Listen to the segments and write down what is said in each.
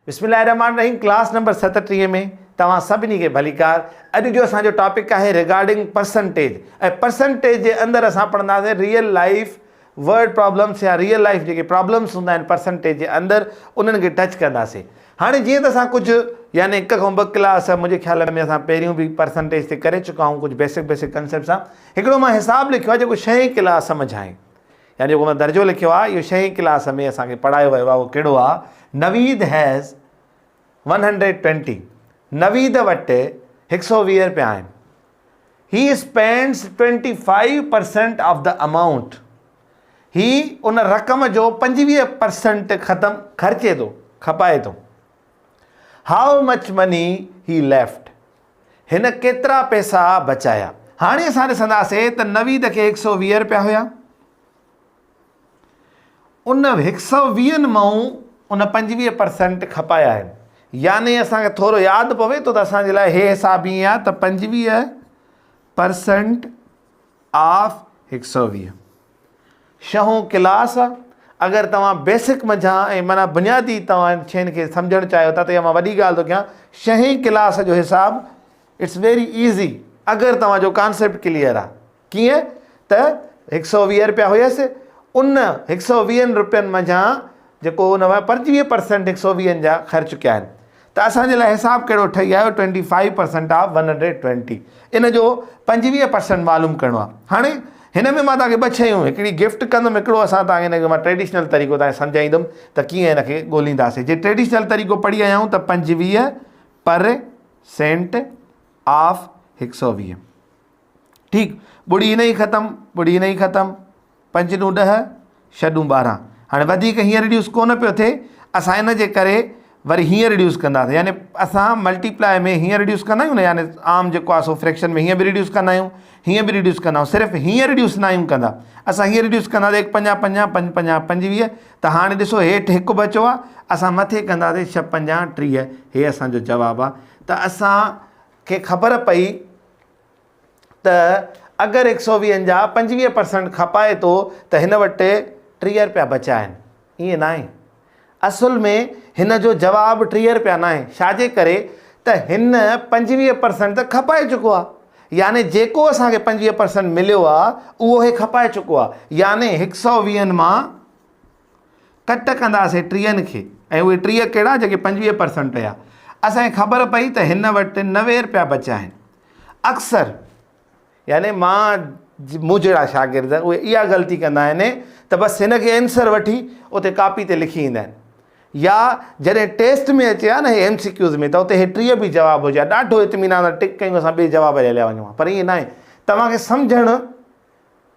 بسم الله الرحمٰن الرحيم ڪلاس نمبر 37 ۾ توهان سڀني کي ڀليڪار. اڄ جو اسان جو ٽاپڪ آهي ريگارڊنگ پرسنٽيج ۽ پرسنٽيج جي اندر اسان پڙهنداسين ريئل لائيف ورڊ پرابلمس يا ريئل لائيف جيڪي پرابلمس هوندا آهن پرسنٽيج جي اندر انهن کي ٽچ ڪنداسين. هاڻي جيئن ته اسان ڪجهه يعني هڪ کان ٻه ڪلاس منهنجي خيال ۾ اسان پهريون به پرسنٽيج تي ڪري چڪا آهيون ڪجهه بيسڪ بيسڪ ڪنسيپٽ سان هڪڙو مان حساب لکيو آهي جيڪو ڇهين ڪلاس منجهان يعني جيڪو مان درجو لکيو آهي اهو ڇهين ڪلاس ۾ اسان کي پڙهايو ويو آهي اهو ڪهڙو آهي نويد هيز 120 نويد وٽ 120 رپيا آهن he spends 25% of the amount هي ان رقم جو 25% ختم خرچي ٿو کپائي ٿو how much money he left هن ڪيترا پئسا بچايا؟ هاڻي اسان ڏسنداسين ته نويد کي هڪ سئو ويهه رپيا هيا. ان هڪ سئو ويهن مئون ان 25 پرسنٽ کپايا آهن. يعني اسان کي ٿورو ياد پوي ٿو ته اسان جي لاء هي حساب ائين آهي ته 25 پرسنٽ آف هڪ سئو ويهه. ڇهون ڪلاس اگر توهان بيسڪ منجهان ۽ معنيٰ بنيادي توهان شين کي سمجهڻ چاهيو ٿا ته اها مان وڏي ڳالهه ٿو ڪيان ڇهين ڪلاس جو حساب it's very easy اگر توهان جو ڪانسيپٽ ڪليئر آ ڪيئن ته هڪ سئو ويهه رپيا هيس ان هڪ سئو ويهن رپين منجهان جيڪو ان 25 پرسنٽ هڪ سئو ويهن جا خرچ ڪيا آهن ته اسان جي لاء حساب ڪهڙو ٺهي آيو twenty five percent of one hundred twenty ان جو 25 پرسنٽ معلوم ڪرڻو آهي هاڻي هن ۾ مان توهان کي ٻه شيون هڪڙي گفٽ ڪندم هڪڙو اسان توهان کي هن کي مان ٽريڊيشنل طريقو توهان کي سمجهائيندم ته ڪيئن هن کي ڳولينداسين جي ٽريڊيشنل طريقو پڙهي آيا آهيون ته 25 پر سينٽ آف 120 ٺيڪ ٻڙي هن ئي ختم ٻڙي هن ئي ختم پنج ڏون ڏهه، ڇهه ڏون 12. هاڻي وڌيڪ هيئن ريڊيوس ڪونه پيو ٿئي، اسان ان جي ڪري وري هيئن ريڊيوس ڪنداسين يعني اسان ملٽيپلائي ۾ هيئن ريڊيوس ڪندا آهيون نه يعني عام جيڪو آهي سو فريڪشن ۾ هيئن به ريڊيوس ڪندا آهيون هيئن به ريڊيوس ڪندا آهيون صرف هيئن ريڊيوس نه آهيون ڪندا اسان هيئن ريڊيوس ڪنداسين هڪ پنجاهه پنجاهه پنج پنجاهه 25 ته هاڻي ڏسو هيٺ هڪ بچو آهي اسان مٿي ڪنداسين ڇهه پنجاهه 30 هي اسان جو جواب آهي ته اسان کي خبر پئي ته اگر هڪ سئو ويهن جا 25 پرسنٽ کپائي ٿو ته هن وٽ 30 رپيا بچيا آهن. ائين ناهي. اصل ۾ هن جو جواب 30 رپيا ناهي. ڇا جي ڪري ته هن 25 پرسنٽ ته کپائي چڪو آهي. يعني جيڪو اسان کي 25 پرسنٽ مليو آهي اهو هي کپائي چڪو آهي. يعني هڪ سئو ويهن مان ڪٽ ڪنداسين ٽيهن کي ۽ اهي 30 ڪهڙا جيڪي 25 پرسنٽ هيا. اسان کي خبر پئي ته هن وٽ 90 رپيا بچيا آهن. اڪثر يعني مان مون جهڙا شاگرد اهي اها غلطي ڪندا آهن ته بس هن کي آنسر وٺي اتي ڪاپي تي لکي ايندا آهن يا جڏهن ٽيسٽ ۾ اچي ها نه هي ايم سي ڪيوز ۾ ته اتي هي 30 به جواب هجي ها ڏاڍو اطمينان سان ٽڪ ڪيون اسان ٻئي جواب ڏئي هليا وڃون ها پر ائين ناهي توهان کي سمجهڻ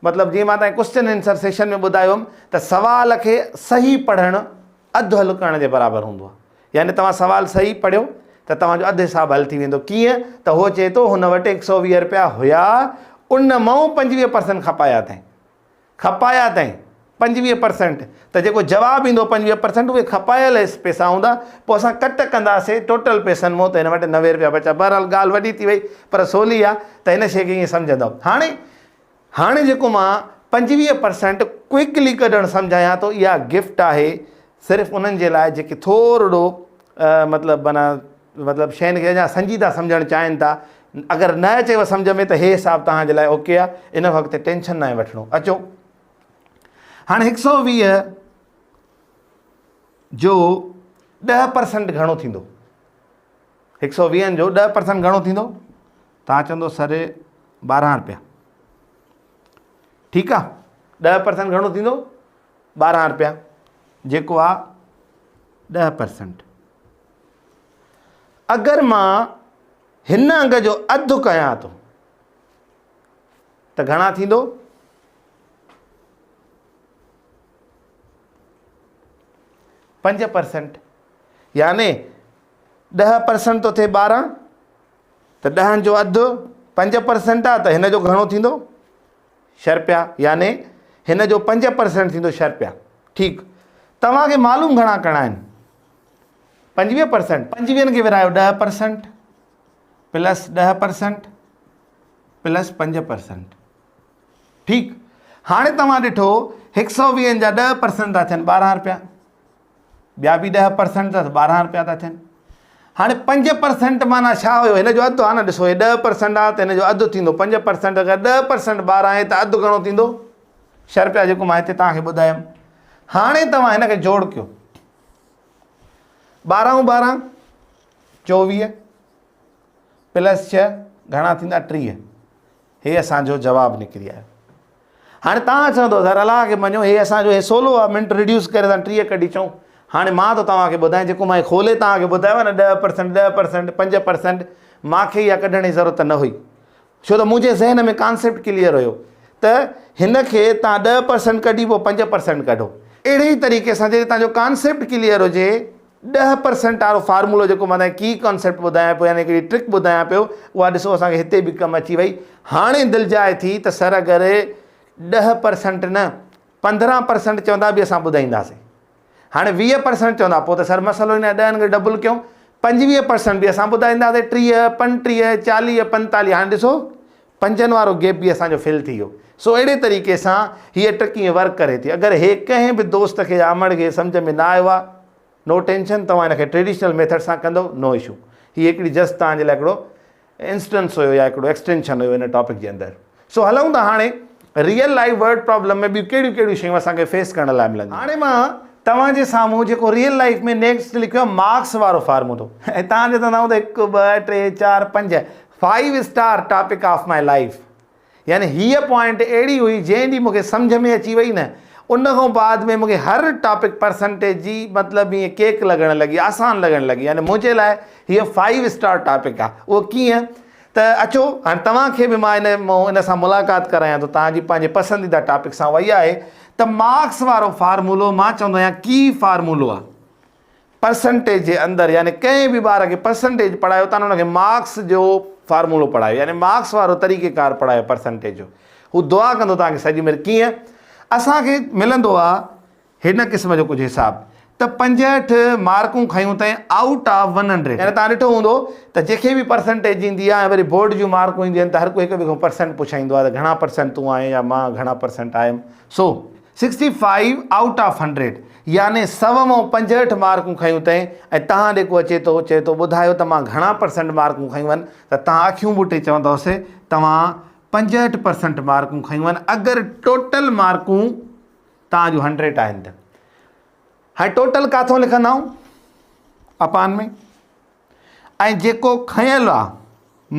مطلب جيئن مان توهان کي ڪوسچن آنسر سيشن ۾ ٻڌايو هيم ته سوال کي صحيح پڙهڻ اڌ حل ڪرڻ جي برابر هوندو آهي يعني توهان سوال صحيح پڙهيو ته توهان جو اڌ حساب حل ٿي ويندو ڪيئن ته هو چئي ٿو هن وٽ 120 رپيا هيا ان مئون 25 پرسنٽ کپايا اٿائين کپايا اٿائين 25 پرسنٽ ته جيڪو جواب ايندو 25 پرسنٽ اهي کپايل پئسا هوندا پوء اسان ڪٽ ڪنداسين ٽوٽل پئسن مون ته هن وٽ 90 رپيا بچا بهرحال ڳالهه وڏي ٿي وئي پر سولي آهي ته هن شيء کي ائين سمجهندؤ هاڻي هاڻي جيڪو مان 25 پرسنٽ ڪوئڪلي ڪڍڻ سمجهايان ٿو اها گفٽ آهي صرف انهن جي لاء جيڪي ٿورڙو مطلب معنيٰ مطلب شين کي اڃا سنجيده سمجهڻ چاهين ٿا اگر نه اچيو سمجهه ۾ ته هي حساب توهان جي لاء اوڪي آهي ان وقت ٽينشن ناهي وٺڻو اچو هاڻي 120 جو 10 پرسنٽ گهڻو ٿيندو 120 جو 10 پرسنٽ گهڻو ٿيندو توهان چوندو سر 12 رپيا ٺيڪ آ 10 پرسنٽ گهڻو ٿيندو 12 رپيا جيڪو آ 10 پرسنٽ اگر مان هن انگ جو اڌ ڪيان ٿو ته گهڻا ٿيندو پنج پرسنٽ يعني 10 پرسنٽ ٿو ٿئي 12 ته ڏهن جو اڌ 5% آ ته هن جو گهڻو ٿيندو ڇهه رپيا يعني هن جو 5% ٿيندو ڇهه رپيا ٺيڪ توهان کي معلوم گهڻا ڪرڻا آهن 25% پنجويهن کي ورهايو 10% پلس 10% پلس 5% ٺيڪ هاڻي توهان ڏٺو 120 جا 10% ٿا ٿين 12 رپيا. ٻيا به 10% ته 12 روپيا ٿا ٿين. هاڻي 5% معنيٰ ڇا هيو؟ هن جو اڌ آهي نه، ڏسو هي 10% آهي ته هن جو اڌ ٿيندو 5%، اگر 10% 12 آهي ته اڌ گهڻو ٿيندو؟ 6 روپيا، جيڪو مان هتي توهان کي ٻڌايم. هاڻي توهان هن کي جوڙ ڪيو، 12 12 24 پلس 6 گهڻا ٿيندا؟ 30. هي اسان جو جواب نڪري آيو. هاڻي توهان چوندو سر الله کي مڃو هي اسان جو هي سولو آ، منٽ ريڊيوس ڪري اسان 30 ڪڍي چئون. هاڻي مان ٿو توهان کي ٻڌايان، جيڪو مان هي کولي توهان کي ٻڌايو آ نه، 10%، 10%، 5%، مان کي اها ڪڍڻ جي ضرورت نه هئي، ڇو ته منهنجي ذهن ۾ ڪانسيپٽ ڪليئر هيو ته هن کي توهان 10% ڪڍي پوء 5% ڪڍو. اهڙي ئي طريقي سان جڏهن توهان جو ڪانسيپٽ ڪليئر هجي، 10% وارو فارمولو جيڪو مان توهان کي ڪي ڪانسيپٽ ٻڌايان پيو، يعني هڪڙي ٽرڪ ٻڌايان پيو، اها ڏسو اسان کي هتي به ڪم اچي وئي. هاڻي دلجاء ٿي ته سر اگر 10% نه 15% چوندا به اسان ٻڌائينداسين. هاڻي 20% چوندا پوء ته سر مسئلو ئي نه، ڏهن کي ڊبل ڪيون، 25% به اسان ٻڌائينداسين، 30، 35، 40، 45. هاڻي ڏسو پنجن وارو گيپ به اسان جو فل ٿي ويو. سو اهڙي طريقي سان هيء ٽرڪ ائين ورڪ ڪري ٿي. اگر هي ڪنهن به دوست کي يا امڙ کي سمجهه ۾ نه آيو آهي، نو ٽينشن، توهان هن کي ٽريڊيشنل ميٿڊ سان ڪندو، نو اشو. هي هڪڙي جسٽ توهان جي لاء هڪڙو انسٽنس هيو يا هڪڙو ايڪسٽينشن هيو هن ٽاپڪ جي اندر. سو هلون ٿا هاڻي ريئل لائيف ورڊ پرابلم ۾ ٻيون ڪهڙيون ڪهڙيون شيون اسان کي فيس ڪرڻ لاء ملنديون. هاڻي مان توهان جي سامهون جيڪو ريئل لائيف ۾ نيڪسٽ لکيو آهي مارڪس وارو فارمولو، ۽ توهان ڏسندا هوندو هڪ، ٻه، ٽي، چار، پنج، five star topic of my life, يعني هيء پوائنٽ اهڙي هئي جنهن ڏينهن مون کي سمجهه ۾ اچي وئي نه، ان کان بعد ۾ مون کي هر ٽاپڪ پرسنٽيج جي مطلب ائين ڪيڪ لڳڻ لڳي، آسان لڳڻ لڳي، يعني منهنجي لاء هيء فائيو اسٽار ٽاپڪ آهي. اهو ڪيئن ته اچو هاڻي توهان کي به مان ان ان سان ملاقات ڪرايان ٿو توهان جي پنهنجي پسنديده ٽاپڪ سان، اها اها آهي ته مارڪس وارو فارمولو مان چوندو آهيان ڪي فارمولو آهي پرسنٽيج جي اندر، يعني ڪنهن به ٻار کي پرسنٽيج پڙهايو ٿا نه ان کي مارڪس جو فارمولو پڙهايو، يعني مارڪس وارو طريقه ڪار پڙهايو پرسنٽيج جو، هو دعا ڪندو توهان کي سڄي عمر. ڪيئن اسان کي ملندو آ هن قسم جو ڪجهه حساب ته 65 مارڪون کنيون اٿئي آئوٽ آف 100، يعني توهان ڏٺو هوندو ته جنهن کي به پرسنٽيج ايندي آ ۽ وري بورڊ جون مارڪون اينديون آهن ته هر ڪو هڪ ٻئي کان پرسنٽ پڇائيندو آ ته گهڻا پرسنٽ تون آهين يا مان گهڻا percent I'm. So 65 out of 100 يعني سو مان 65 مارڪون کنيون اٿئي ۽ توهان ڏي ڪو اچي ٿو چئي ٿو ٻڌايو ته مان گهڻا پرسنٽ مارڪون کنيون آهن ته توهان اکيون ٻوٽي چوندؤس توهان 65 پرسنٽ مارڪون کنيون آهن اگر ٽوٽل مارڪون توهان جون 100 آهن ته. هاڻي ٽوٽل ڪاٿو لکندا آهيون؟ اپان ۾. ۽ جيڪو کنيل آ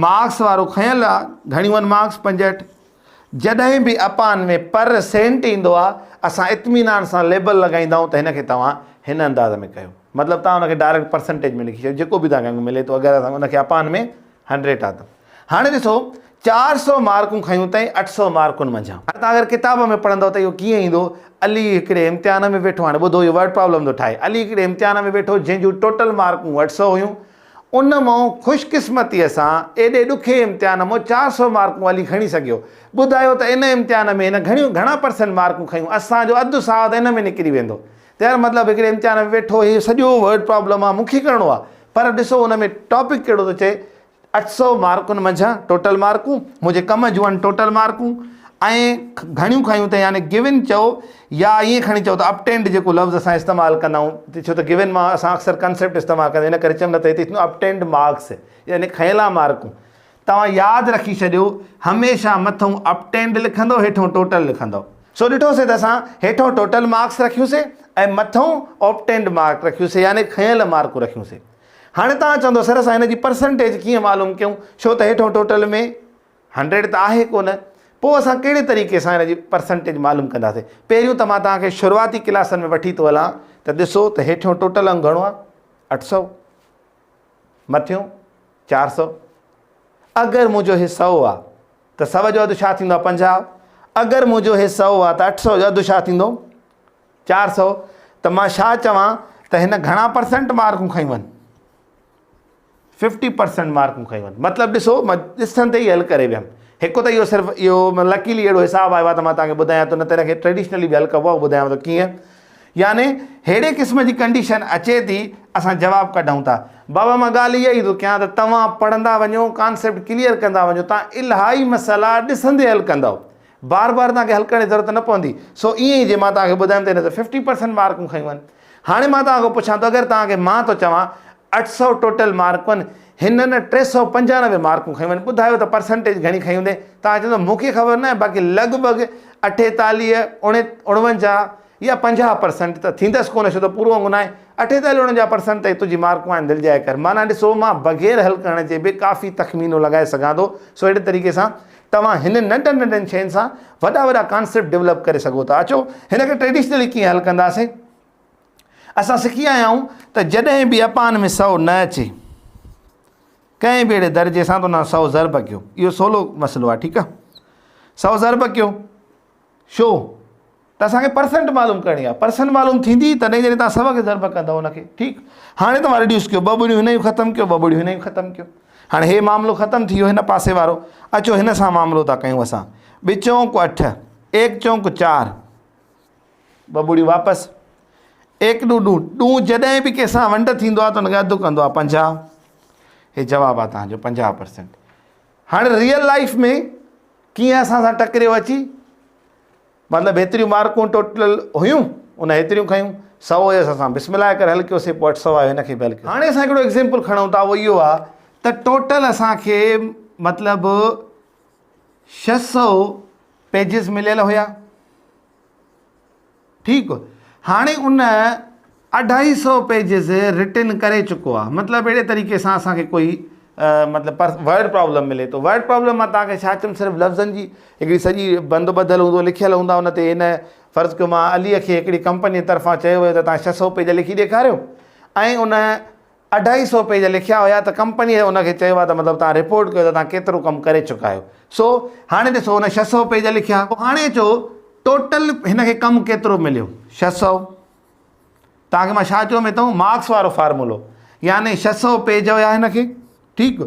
مارڪس وارو کنيل آ گهڻيون آهن مارڪس 65. جڏهن به اپان ۾ پر سينٽ ايندو آ اسان اطمينان سان ليبل لڳائيندا آهيون ته هن کي توهان هن انداز ۾ ڪيو، مطلب توهان ان کي ڊائريڪٽ پرسنٽيج ۾ لکي ڇڏيو جيڪو به توهان کي انگ ملي ٿو اگر اسان ان کي اپان ۾ 100 آ ته. هاڻي ڏسو 400 مارڪون کنيون اٿئي 800 مارڪن منجهان. هاڻي توهان اگر ڪتاب ۾ پڙهندؤ ته اهو ڪيئن ايندو، علي هڪڙي امتحان ۾ ويٺو، هاڻي ٻڌو اهو ورڊ پرابلم ٿو ٺاهي، علي هڪڙي امتحان ۾ ويٺو جنهن جون ٽوٽل مارڪون 800 هيون، ان مان خوش قسمتيء سان ايڏي ڏکي امتحان مان 400 مارڪون علي کڻي سگهيو. ٻڌايو ته ان امتحان ۾ هن گهڻيون گهڻا پرسنٽ مارڪون کنيون؟ اسان جو اڌ ساهه ته ان ۾ نڪري ويندو. ته يار مطلب هڪڙي امتحان ۾ ويٺو هي سڄو ورڊ پرابلم آ مون کي ڪرڻو آ، پر ڏسو ان ۾ ٽاپڪ ڪهڙو ٿو چئي، 800 مارڪن منجهان ٽوٽل مارڪون منهنجي ڪم جون آهن ٽوٽل مارڪون ۽ گهڻيون کنيون اٿئي يعني گون چئو يا ائين کڻي چئو ته اپٽينڊ جيڪو لفظ اسان استعمال ڪندا آهيون ڇو ته گون مان اسان اڪثر ڪنسيپٽ استعمال ڪندا آهيون ان ڪري چيم نه ته هتي ٿيندو اپٽينڊ مارڪس يعني کنيلا مارڪون. توهان ياد رکي ڇڏيو هميشه مٿئون اپٽينڊ لکندو هيٺئون ٽوٽل لکندو. سو ڏٺوسي ته اسان هيٺئون ٽوٽل مارڪس رکيوسي ۽ مٿئون اپٽينڊ مارڪ رکيوسي يعني کنيل مارڪون رکيوسي. هاڻي توهان چوندو سر اسان هن جي پرسنٽيج ڪيئن معلوم ڪيون ڇو ته هيٺون ٽوٽل ۾ 100 ته آهي ڪونه پوء اسان ڪهڙي طريقي سان هن جي پرسنٽيج معلوم ڪنداسين. پهريون ته مان توهان کي شروعاتي ڪلاسن ۾ وٺي ٿو هلان ته ڏسو ته هيٺيون ٽوٽل انگ گهڻو آهي 800 مٿيون 400 اگر منهنجو هي 100 آهي ته 100 جو اڌ ڇا ٿيندو آهي 50 اگر منهنجو هي 100 آهي ته 800 جو اڌ ڇا ٿيندو 400. ته مان ڇا چوان ته هن گهڻا پرسنٽ مارڪون کنيون آهن؟ 50% مارڪون کنيون آهن. مطلب ڏسو مان ڏسندي ئي حل ڪري ويم. هڪ ته اهو صرف اهو لڪيلي اهڙو حساب آيو آهي ته مان توهان کي ٻڌايان ٿو نه ته هن کي ٽريڊيشنلي به حل ڪبو آهي اهو ٻڌايان ٿو ڪيئن. يعني ههڙي قسم جي ڪنڊيشن اچي ٿي اسان جواب ڪڍون ٿا. بابا مان ڳالهه اها ئي ٿو ڪيان ته توهان پڙهندا وڃو ڪانسيپٽ ڪليئر ڪندا وڃو توهان الاهي مسئلا ڏسندي حل ڪندؤ. بار بار توهان کي حل ڪرڻ جي ضرورت نه پوندي. سو ائين ئي جي مان توهان کي ٻڌايم ته هن ته 50% مارڪون کنيون آهن. هاڻي مان توهان کان پڇان ٿو اگر توهان کي مان ٿو چوان 800 ٽوٽل مارڪون هنن 395 مارڪون کنيون آهن ٻڌايو ته پرسنٽيج گهڻي کنئي هوندي؟ توهان چوندو مون کي خبر ناهي باقي لڳ ڀڳ 48 49 يا 50 پرسنٽ ته ٿيندس ڪونه ڇو ته پورو انگ ناهي 48 49 پرسنٽ تائين تنهنجي مارڪون آهن دل جاء ڪر معنيٰ ڏسو مان بغير حل ڪرڻ جي به ڪافي تخمينو لڳائي سگهان ٿو سو اهڙي طريقي سان توهان هن ننڍن ننڍن شين سان وڏا وڏا ڪانسيپٽ ڊولپ ڪري سگهو ٿا. اچو هن کي ٽريڊيشنلي ڪيئن حل ڪنداسين. اسان سکي آيا آهيون ته جڏهن به اپان ۾ سئو نه اچي ڪنهن به اهڙي درجي سان ته ان سان سئو ضرب ڪيو. اهو سولو مسئلو آهي ٺيڪ آهي. سئو ضرب ڪيو شو ته اسان کي پرسنٽ معلوم ڪرڻي آهي. پرسنٽ معلوم ٿيندي تڏهن جڏهن توهان سؤ کي ضرب ڪندؤ ان کي. ٺيڪ هاڻي توهان ريڊيوس ڪيو، ٻه ٻڙيون هن جون ختم ڪيو، ٻه ٻڙيون هن جون ختم ڪيو. هاڻي هي معاملو ختم ٿي ويو هن پاسي وارو. اچو هن سان معاملو ٿا ڪيون اسان. ٻه چونڪ اٺ، ايڪ چونڪ چار، ٻه ٻڙيون واپس، ايڪ ڏون ڏون، ڏون جڏهن به ڪنهن سان ونڊ ٿيندو آهي ته ان کي اڌ ڪندو آهي 50. هي جواب آهي توهان جو 50%. هاڻي ريئل لائيف ۾ ڪيئن اسان سان ٽڪريو اچي مطلب هيتريون مارڪون ٽوٽل هيون ان هيتريون کنيون سئو هيس اسان بسم الله ڪري حل ڪيوسي پوء 800 آيو هن کي به حل ڪيو. هاڻي اسان هڪڙو ايگزيمپل کڻون ٿا اهو اهو آهي ته ٽوٽل اسان کي مطلب 600 پيجز مليل هيا ٺيڪ هاڻي ان اڍائي سئو پيجز رٽن ڪري چڪو آهي مطلب اهڙي طريقي سان اسان کي ڪوئي مطلب ورڊ پرابلم ملي ٿو ورڊ پرابلم مان توهان کي ڇا چيم صرف لفظن جي هڪڙي سڄي بند ٻڌل هوندو لکيل هوندا ان تي هن فرض ڪيو مان علي کي هڪڙي ڪمپني طرفان چيو ويو ته توهان ڇهه سئو پيج لکي ڏيکاريو ۽ ان اڍائي سئو پيج لکيا هيا ته ڪمپنيء ان کي چيو آهي ته مطلب توهان رپورٽ ڪيو ته توهان ڪيترو ڪم ڪري چڪا آهيو. سو هاڻي ڏسو هن 600 پيج لکيا. پوء هاڻي اچو ٽوٽل هن کي ڪم ڪيترو مليو؟ 600. توهان کي مان ڇا چيو هتان مارڪس وارو فارمولو يعني 600 پيج هيا هن کي ٺيڪ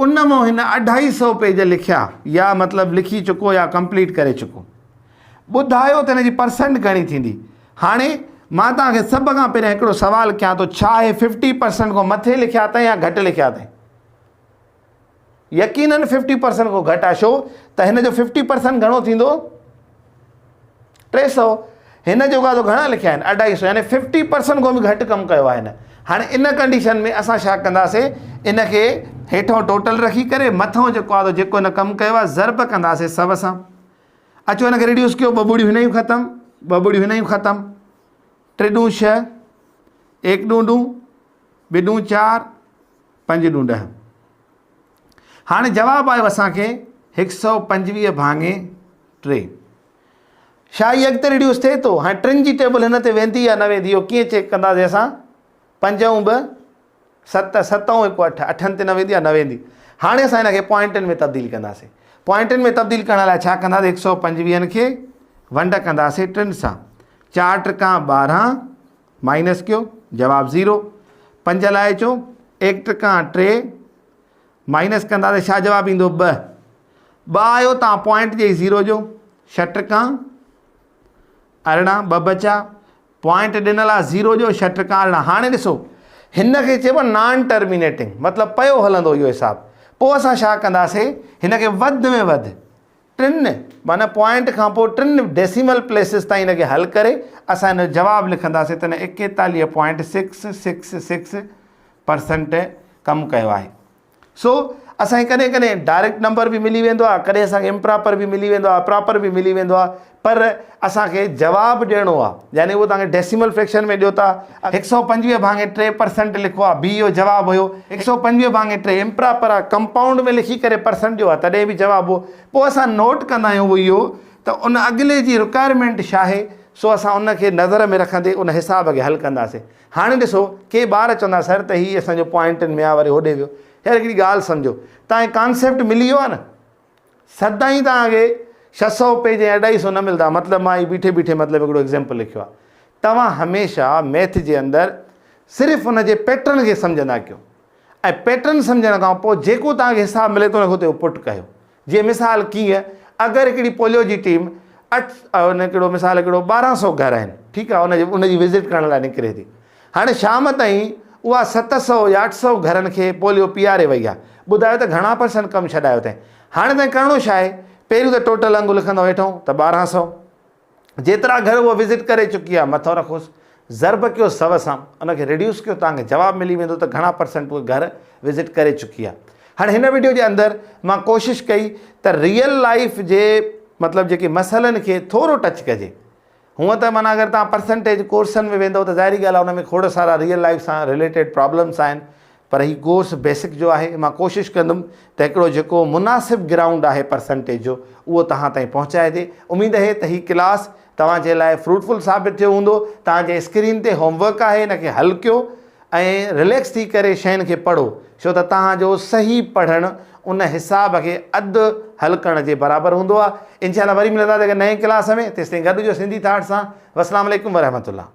ان مان هن اڍائي سئو پيج لکيا يا مطلب لکي چڪو يا ڪمپليٽ ڪري چڪو. ٻڌايو ته هن جي پرسنٽ گهڻي ٿيندي. هاڻي مان توهان کي سڀ کان پهريان هڪڙو سوال ڪيان ٿو ڇا هي ففٽي پرسنٽ کان مٿي لکيا اٿئي يا گهٽ لکيا اٿئي؟ يقينن ففٽي پرسنٽ کان گهٽ آهي ڇو ته هن جو ففٽي پرسنٽ گهڻو ٿيندو؟ 300. هن جو گادو گهڻا لکيا آهن؟ اڍائي سو يعني ففٽي پرسنٽ کان به گهٽ ڪم ڪيو آهي هن. هاڻي ان ڪنڊيشن ۾ اسان ڇا ڪنداسين ان کي هيٺون ٽوٽل رکي ڪري مٿون جيڪو آهي جيڪو هن ڪم ڪيو آهي ضرب ڪنداسين 100 سان. اچو هن کي ريڊيوس ڪيو، ٻه ٻڙيون هن جون ختم، ٻه ٻڙيون هن جون ختم، ٽي ڏون ڇهه، ايڪ ڏون ڏون، ٻه ڏون چار، پنج ڏون ڏهه. هاڻي جواب آيو اسان کي هڪ سؤ پنجويهه ڀاڱي ٽي. ڇا هي اڳتي ريڊيوس ٿئي ٿو؟ هاڻي ٽن جي ٽيبل هن تي ويندي يا نه ويندي اهو ڪيئن چيڪ ڪنداسين اسان؟ پنج ۽ ٻه ست، ست ۽ هڪ اٺ، اٺن تي نه ويندي يا نه ويندي. هاڻي اسان هن کي پوائنٽن ۾ تبديل ڪنداسين. پوائنٽن ۾ تبديل ڪرڻ لاء ڇا ڪنداسين؟ هڪ سؤ پنجويهن کي ونڊ ڪنداسين ٽن سان. چار ٽڪا 12 مائنس ڪيو، جواب زيرو. پنج لاء اچو، ايڪ ٽڪا ٽي مائنس ڪنداسين ڇا جواب ايندو؟ ٻه. ٻه آيو تان پوائنٽ ڏيئي زيرو جو، ڇهه ٽڪا 18، ٻه بچا. پوائنٽ ڏنل آ زيرو جو ڇهه ٽڪا 18. هاڻي ڏسو هن کي چئبو آ نان ٽرمينيٽنگ مطلب پيو هلندو اهو حساب. پوء اسان ڇا ڪنداسي هن کي وڌ ۾ وڌ ٽن معنيٰ پوائنٽ کان پوء ٽن ڊيسيمل پليسز تائين هن کي حل ڪري اسان هن جو جواب لکنداسي ته هن ايڪيتاليهه point six six six percent ڪم ڪيو آهي. سو اسان کي ڪڏهن ڪڏهن ڊائريڪٽ نمبر به ملي ويندو آهي، ڪڏهن اسان کي امپراپر به ملي ويندو آهي، پراپر به ملي ويندو آهي، پر اسان کي جواب ڏيڻو آهي، يعني اهو توهان کي ڊيسيمل فريڪشن ۾ ڏيو ٿا، هڪ سئو پنجويهه ڀاڱي ٽي پرسنٽ لکو آهي، بي اهو جواب هيو، هڪ سئو پنجويهه ڀاڱي ٽي امپراپر آهي، ڪمپائونڊ ۾ لکي ڪري پرسنٽ ڏيو آهي تڏهن به جواب هو، پوء اسان نوٽ ڪندا آهيون اهو اهو ته ان اڳلي جي رڪوائرمينٽ ڇا آهي، سو اسان ان کي نظر ۾ رکندي ان حساب کي حل ڪنداسين. هاڻي ڏسو ڪي ٻار چوندا سر ته هي اسان جو پوائنٽن ۾ آ وري هوڏي ويو. يار هڪڙي ڳالهه سمجهو توهان کي ڪانسيپٽ ملي ويو آ نه سدائين توهان کي 600 پيج ۽ اڍائي سو نه ملدا مطلب مان هي بيٺي بيٺي مطلب هڪڙو ايگزامپل لکيو آ توهان هميشه ميٿ جي اندر صرف ان جي پيٽرن کي سمجهندا ڪيو ۽ پيٽرن سمجهڻ کان پوء جيڪو توهان کي حساب ملي ٿو ان کي اتي پٽ ڪيو جيئن مثال ڪيئن اگر هڪڙي پوليو جي ٽيم اٺ ان هڪڙو مثال هڪڙو 1200 گهر آهن ٺيڪ آهي ان جي ان جي وزٽ ڪرڻ لاء نڪري ٿي هاڻي شام تائين اها 700 يا 800 گهرن کي پوليو پياري وئي آهي ٻڌايو ته گهڻا پرسنٽ ڪم ڇڏايو اٿئي هاڻي تائين ڪرڻو ڇا آهي پهريون ته ٽوٽل انگ لکندو هيٺون ته 1200 جيترا گهر اها وزٽ ڪري چڪي آهي مٿو رکوس ضرب ڪيو سو سان ان کي ريڊيوس ڪيو توهان کي جواب ملي ويندو ته گهڻا پرسنٽ اهي گهر وزٽ ڪري چڪي آهي. هاڻي هن وڊيو جي اندر مان ڪوشش ڪئي ته ريئل لائيف جي مطلب جيڪي مسئلن کي ٿورو ٽچ ڪجي. هونء ته معنيٰ اگر توهان پرسنٽيج ڪورسن ۾ ويندو ته ظاهري ڳالهه آهي ان ۾ کوڙ سارا ريئل لائيف سان رليٽيڊ پرابلمس آهن پر هي ڪورس بيسڪ جو آهي مان ڪوشش ڪندم ته هڪڙو جيڪو مناسب گرائونڊ آهي پرسنٽيج جو اهو توهان تائين پهچائجي اميد اهي ته هي ڪلاس توهان جي لاء فروٽفل ثابت ٿيو هوندو توهان جي اسڪرين تي هوم ورڪ آهي ان کي حل ڪيو ۽ رليڪس ٿي ڪري شين کي پڙهو ڇو ته توهان جو صحيح پڙهڻ ان حساب کي اڌ حل ڪرڻ جي برابر هوندو آهي انشاء الله وري ملنداسين هڪ نئين ڪلاس ۾ تيستائين گڏ هجو سنڌي ٿاٽ سان والسلام عليڪم ورحمة الله.